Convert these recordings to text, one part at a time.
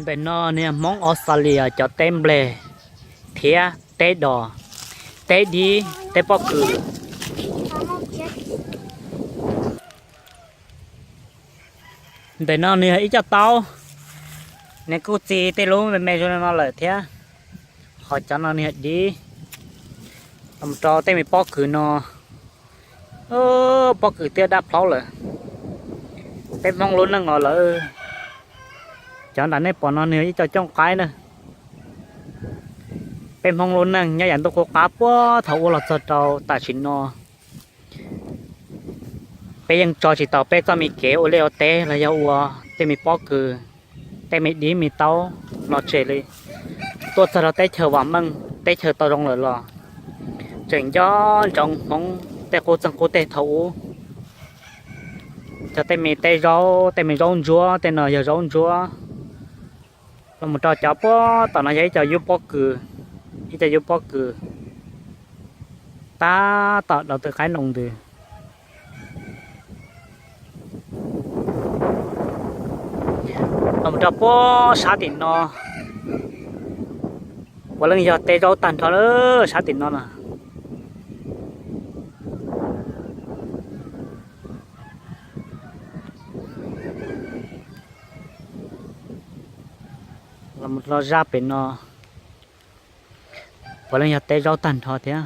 Pem no niag Hmoob Australia cov teb nplej thiab teb dos, teb dib, teb pob kws. Ntawm no nws yog ib co taub, nws kuj txi tej lub me me zoo no lawm thiab. Ho cov no nws yog dib. Los rau tej me pob kws no, pob kws twb daj plhaub lawm. Peb Hmoob lub neej os lawm, cov nram nej pom no nws yog ib co cooj qaib na. Peb Hmoob lub neej nyob yav ntuj qub qab puag thaum ub los txog rau tam sim no, peb yeej tso tsis tau peb txoj me kev ua liaj ua teb los yog ua tej me pob kws, tej me dib me taub no tseg li. Tuaj txog rau teb chaws vam meej, teb chaws tau zoo lawm los tseem nco ntsoov Hmoob tej qub txeeg qub teg thaum ub. Cog tej me teb zaub, tej me zaub ntsuab, tej no yog zaub ntsuab. Los mus rau cov puag tom no yog ib co yub pob kws, ib co yub pob kws tab tom dau tw qaib no ntws. Los mus rau puag sab tim no, puav leej yog teb zaub tag nrho sab tim no na. Los mus rau zaj pem no, puav leej yog teb zaub tag nrho thiab.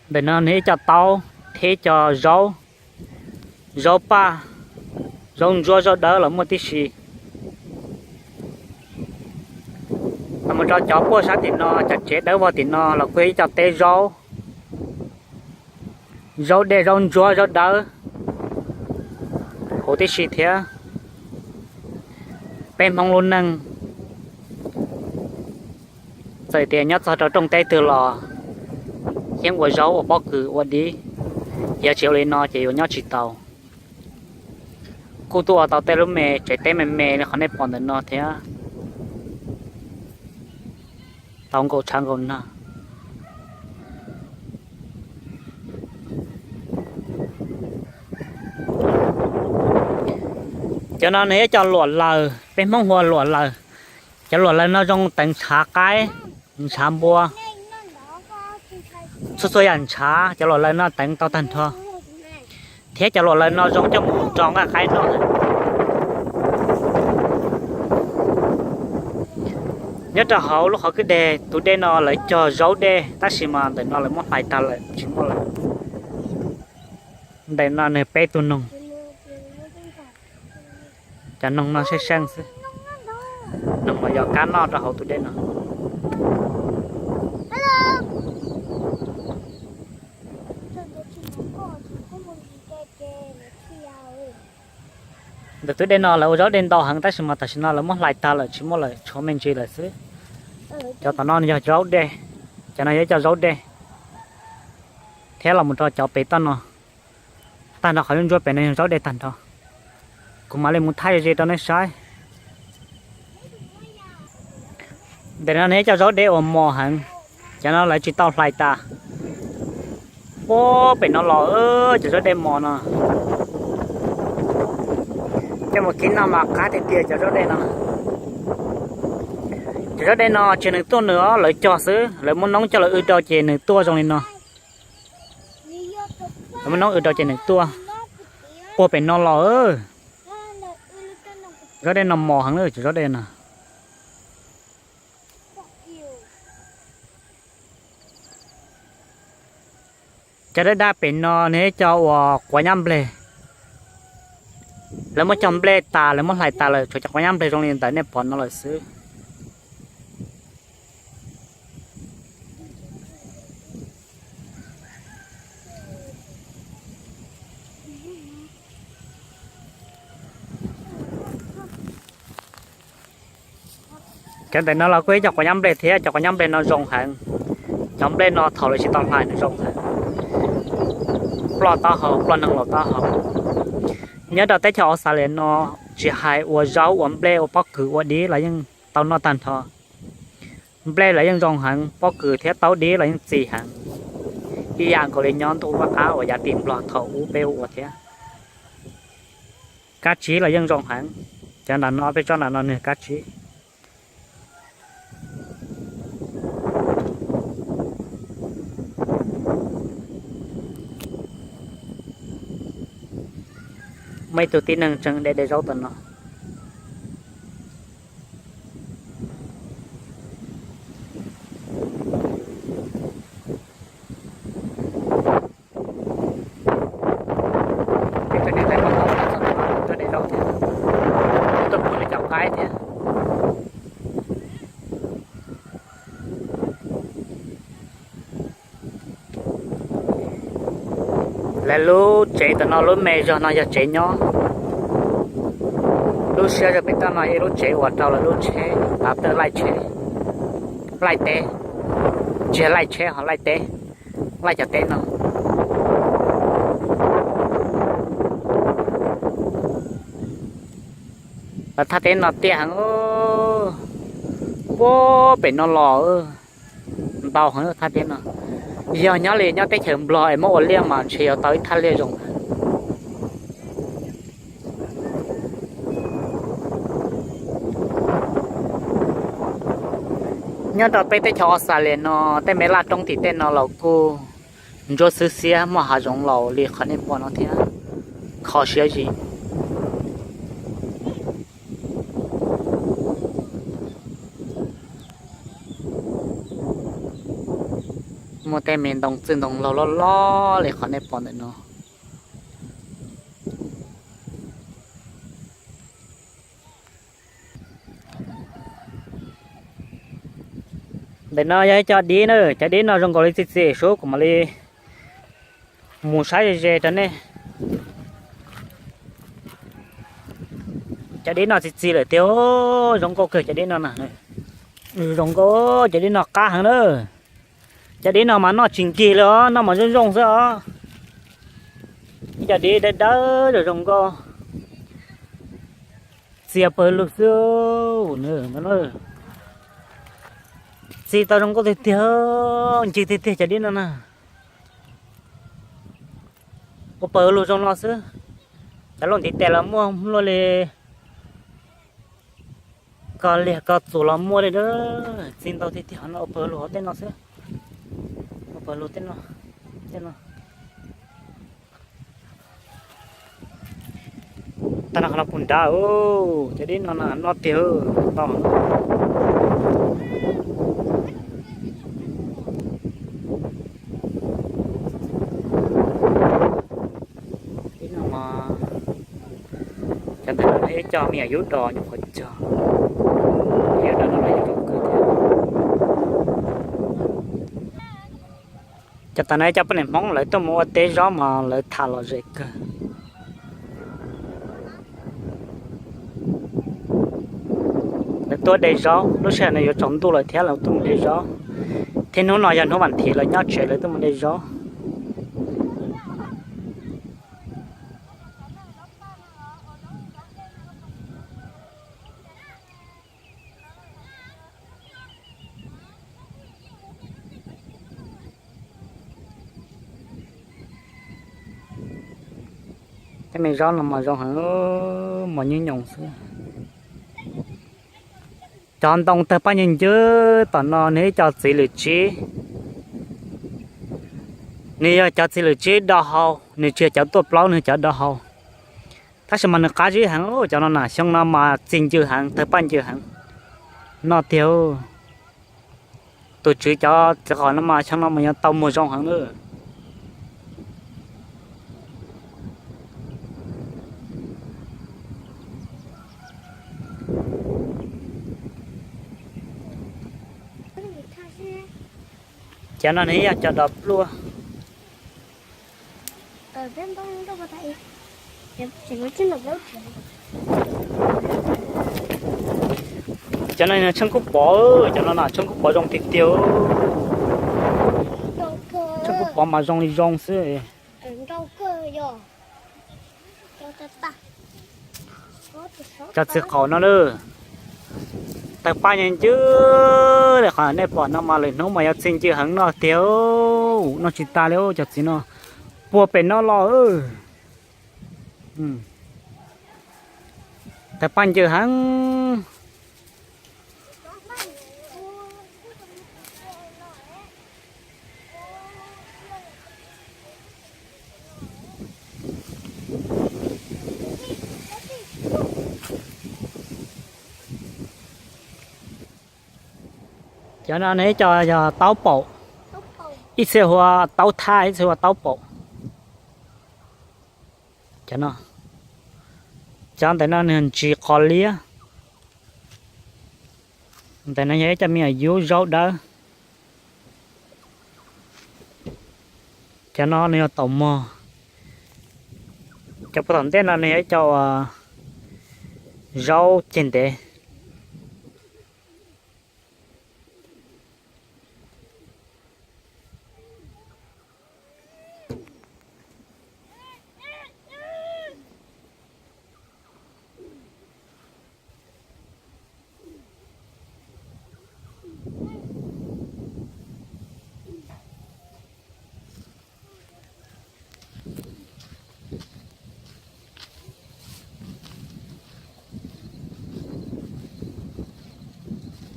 Ntawm no nws ib co taub thiab ib co zaub, zaub paj, zaub ntsuab zaub dawb los muaj tib si. Los mus rau cov puag sab tim no, cov tsev dawb vog tim no los kuj yog ib co teb zaub, zaub dej zaub ntsuab zaub dawb huv tib si thiab. Peb Hmoob lub neej txawm tias nyob txog rau rooj teb twg los yeej ua zaub ua pob kws ua dib, yog tsis ua li no ces yuav nyob tsis tau. Kuj tuaj ua tau tej lub me tsev teb me me li qhov nej pom ntawm no thiab, tau nkaum tshav nkaum nag. Cov no nws yog cov luam laws, peb Hmoob hu ua luam laws. Cov luam laws no zoo teev ntshav qaib, ntshav npua, txhua txhua yam ntshav cov luam laws no teev tau tag nrho. Thiab cov luam laws no zoo coj mus rau nqaij qaib noj. Nyob rau hauv lub qhov kwj deg tus dej no lawv cog zaub dej tab sis mas ntawm no lawv muab hlais tag lawm tsis muaj lawm. Ntawm no nws peb tug noog, cov noog no seej seej xwb. Noog los yog kab noj rau hauv tus dej no. Ntawm tus dej no lawv ua zaub dej ntau heev tab sis mas tam sim no lawv muab hlais tag lawm tsis muaj lawm, tshuav me ntsis lawm xwb. Cov tom no yog zaub dej, cov no yog ib co zaub dej. Thiab los mus rau cov pem toj no, tag nrho qhov ntsuab pem no yog zaub dej tag nrho. Kuv mam li mus thaij ze rau nej saib. Ntawm no nws ib co zaub dej uas mos heev, cov no lawv tsis tau hlais tas. Puag pem no los cov zaub dej mos no, coj mus kib noj mas qab tiag tiag cov zaub dej no. Cov zaub dej no tsis yog nws tuaj nws os, lawv cog xwb, lawv muab noob coj los w rau ces nws tuaj zoo li no. Lawv muab noob w rau ces nws tuaj. Puag pem no los, zaub dej no mos heev lawm cov zaub dej no. Cov daj daj pem no nws ib co uas quav nyab nplej. Lawv muab cog nplej tas, lawv muab hlais tas lawm, tshuav cov quav nyab nplej zoo li ntawm nej pom no lawm xwb. Cov ntawm no los kuj ib co quav nyab nplej thiab, cov quav nyab nplej no zoo heev. Cov nplej no thaum lawv tsis tau hlais nws zoo heev, ploj taub hau, ploj neeg laus taub hau. Nyob rau teb chaws Australia no, tsis hais ua zaub ua nplej ua pob kws ua dib los yeej tau noj tag nrho. Nplej los yeej zoo heev, pob kws thiab taub dib los yeej txi heev, ib yam nkaus li nyob ntuj vaj qab uas yav tim Nplog thaum ub peb ua thiab. Kab tsib los yeej zoo heev, Cov nram no, peb tsob nram no nws kab tsib. Muaj ib tug tib neeg tseem de de zaub tom no. Peb cov niam tais poj no tuaj de zaub thiab, tuaj pw nws cov qaib thiab. Lawv lub tsev tom no lub me zog no yog tsev nyob. Lub siab zog pem toj no ib lub tsev uas rau lawv lub tsheb, tav tawj laij tsheb, laij teb, tsis yog laij tsheb ho laij teb, laij cov teb no. Lawv thaj teb no tiaj heev, puag pem no los ntau heev thaj teb no. Yog nyob li nyob teb chaws Nplog es muab ua liaj mas ntshe yuav tau ib thaj liaj zoo. Nyob rau peb teb chaws Australia no tej me laj roob tim tej no los kuj ntsuab xwb xiab muaj hav zoov laus li qhov nej pom no thiab, kho siab zim. Muaj tej me ntoo txwj ntoo laug loj loj li qhov nej pom ntawm no. Ntawm no yog ib co dib na, cov dib no zoo nkaus li txi txiv sub kuv mam li mus saib ze ze rau nej. Cov dib no txi txiv lawm tiag, zoo nkauj kawg cov dib no na. Zoo nkauj, cov dib no qab heev na. Cov dib no mas noj tsis nkig li os, noj mas zoo zoo xwb os. Ib co dib dawb dawb zoo zoo nkauj. Txi pawg lug xwb. Txi tau zoo nkauj tiag tiag, ncig tiag tiag cov dib no na. Ua pawg lug zoo no xwb. Cov loj ntiv tes los muaj luaj li koj liag koj txus los muaj li. Txi ntau tiag tiag no, ua pawg lug hauv tej no xwb. Ua pawg lug tej no, tej no. Tag no qhov no puv nrad, cov dib no no tiag ntau. Cov ntawm no ib co me nyuam yub dos nyuam qhuav cog, yub dos no yog zoo kawg thiab. Cov tas no ib co poj niam Hmoob lawv tuaj mus ua teb zaub mas lawv tham lom zem kawg. Lawv tuaj de zaub, lub sij hawm no yuav tsaus ntuj lawm thiab lawv tuaj mus de zaub. Thiab hnub no yog hnub vas thiv lawv nyob tsev lawv tuaj mus de zaub. Tej me zaub no mas zoo heev, mos nyuj nyoos xwb. Cov ntoo tawg paj ncig ncwb tom no nws ib co txiv lwm tsib. Nws yog cov txiv lwm tsib do hau, nws tsis yog cov tuaj plaub, nws cov do hau. Tab sis mas nws qab zib heev, cov no na, xyoo no mas txi ncw heev, tawg paj ncw heev. No tiag, tus tswv cov txiv qaum no mas xyoo no mas yuav tau muag zoo heev na. Cov no nws yog cov dog pluaj. Cov no tsheej kub pov, cov no na tsheej kub pov zoo tiag tiag. Tsheej kub pov mas zoo li zoo xwb. Cov txiv qaum no na, tawg paj ncig ncwb li qhov nej pom no mas lwm hnub mas yuav txi ncw heev no tiag, noj tsis tas li cov txiv no, puag pem no los. Tawg paj ncawg heev. Cov no nws ib co yog taub paum, ib txhia hu ua taub thaj, ib txhia hu ua taub paum. Cov no, cov ntawm no nws ntsis qos liab. Ntawm no yog ib co me nyuam yub zaub dawb. Cov no nws yog taum mog. Cov puag tom ntej no nws yog ib co zaub ceg ntev.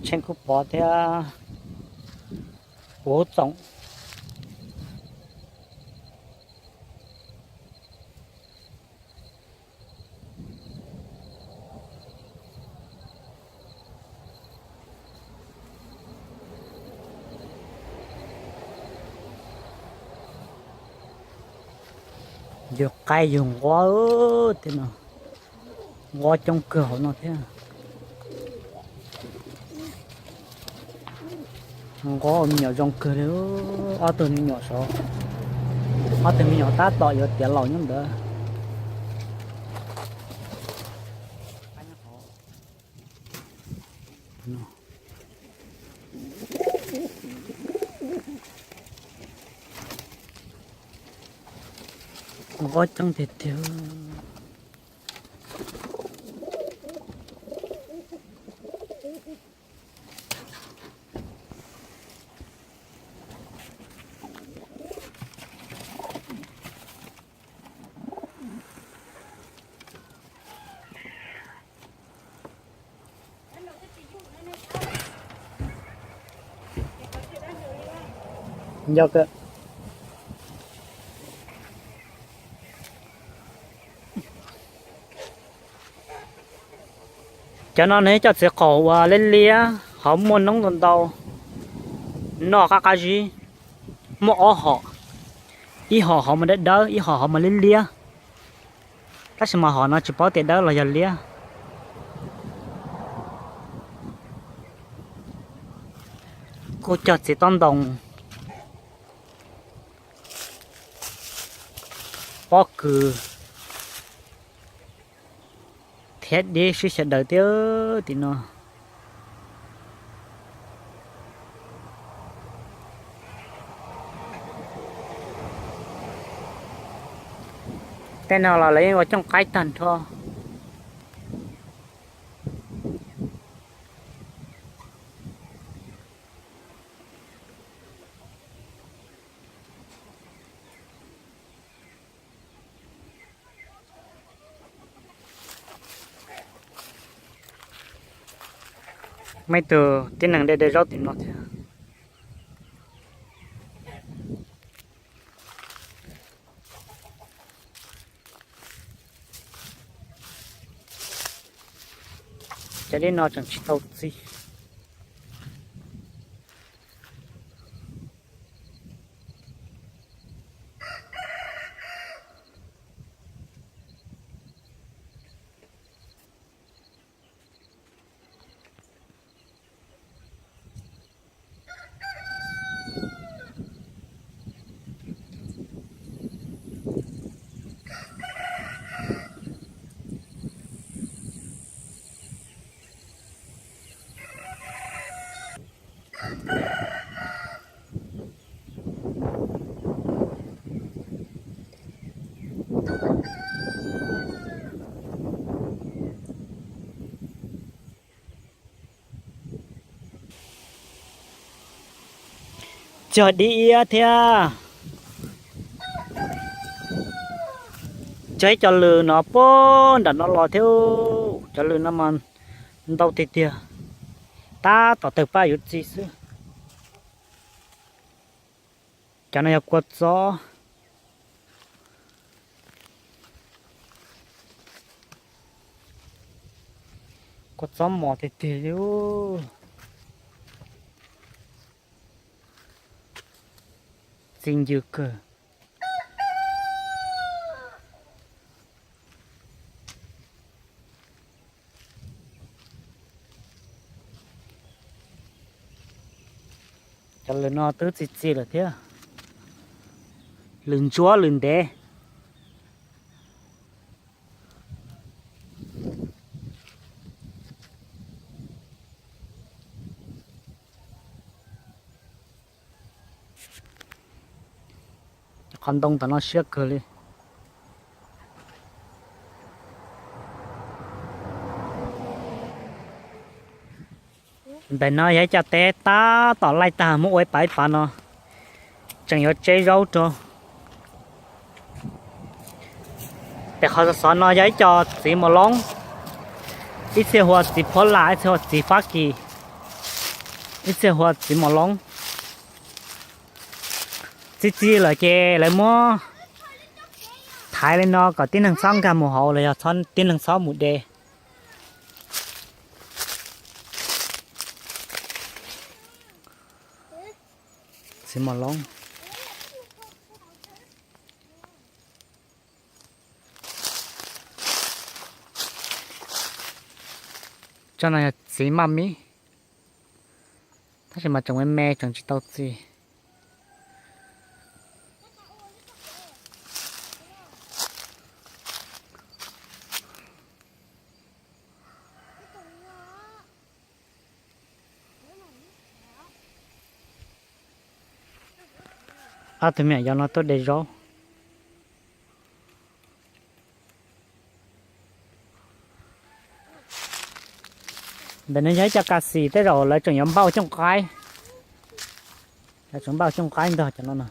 Tsheej kuj pov thiab, puv txoom. Yus qaib yus nquab, tej no nquab coob kawg hauv no thiab. Nquab ua me nyuam zoo kawg li, ob tug me nyuam saud, ob tug me nyuam tab tom yuav tiav laus nyob ntawd. Nquab coob tiag tiag. Nco kawg. Cov no nws cov txiv qaum uas liab liab, hauv muaj noob ntau ntau, noj qab qab zib, muaj ob hom, ib hom hauv mas dawb dawb, ib hom hauv mas liab liab. Tab sis mas hom no tsis paub tias dawb los yog liab. Kuj cog txiv tob ntoo, pob kws thiab dib sib sawv daws thiab tim no. Tej no los lawv yeej ua cooj qaib tag nrho. Muaj ib tug tib neeg de de zaub tim no thiab. Cov dib no tseem tsis tau txi. Cog dib iab thiab. Cog ib co lws no puag nram no los thiab. Cov lws no mas ntau tiag tiag, tab tom tawg paj yuav txi xwb. Cov no yog kua txob, kua txob mos tiag tiag li, txi ncw kawg. Cov lws no twb txi txi lawm thiab, lws ntsuab lws ntev. Qhov ntoo tom no siab kawg li. Ntawm no yog ib co teb tab tom laij tag muab ua ib pav ib pav no, tseem yuav tseb zaub rau. Pem qhov xov xov no yog ib co txiv mos loob, ib txhia hu ua txiv phuab lam, ib txhia hu ua txiv fab kis, ib txhia hu ua txiv mos loob. Txi txi lawm ces lawv muab thaiv li no kom tib neeg txhob nkag mus hauv los yog tib neeg txhob mus de. Txiv mos loob. Tsob no yog txiv maj mib, tab sis mas tseem me me tseem tsis tau txi. Ob tug me nyuam yaus no tuaj de zaub. Ntawm no yog ib co kas xis, tej zaum lawv tseem yuav npauj cooj qaib. Lawv tseem npauj cooj qaib ntog cov no no.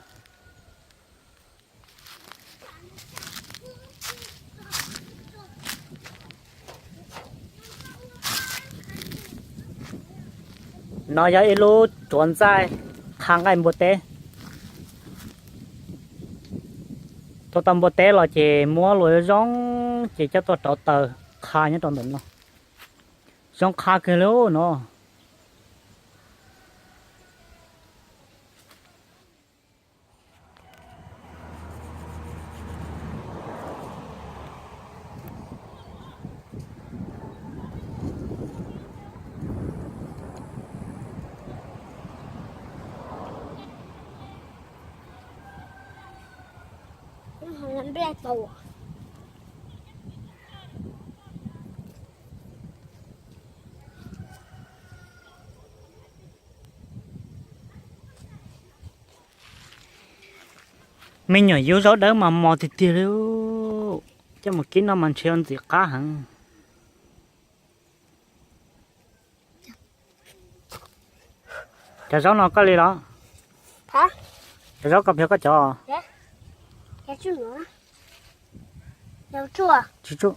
No yog ib lub tsuav ntxaij qha nqaij npua teb. Tua tau npua teb los ces muab luas zoo ces coj tuaj rauv taws qha nyob rau ntawm no. Zoo qha kawg li no. Me nyuam yub zaub dawb mas mos tiag tiag li. Coj mus kib no mas ntshe yuav ntxim qab heev. Cov zaub no koj li los? Cov zaub koj piav koj cov. Tsis tsuj.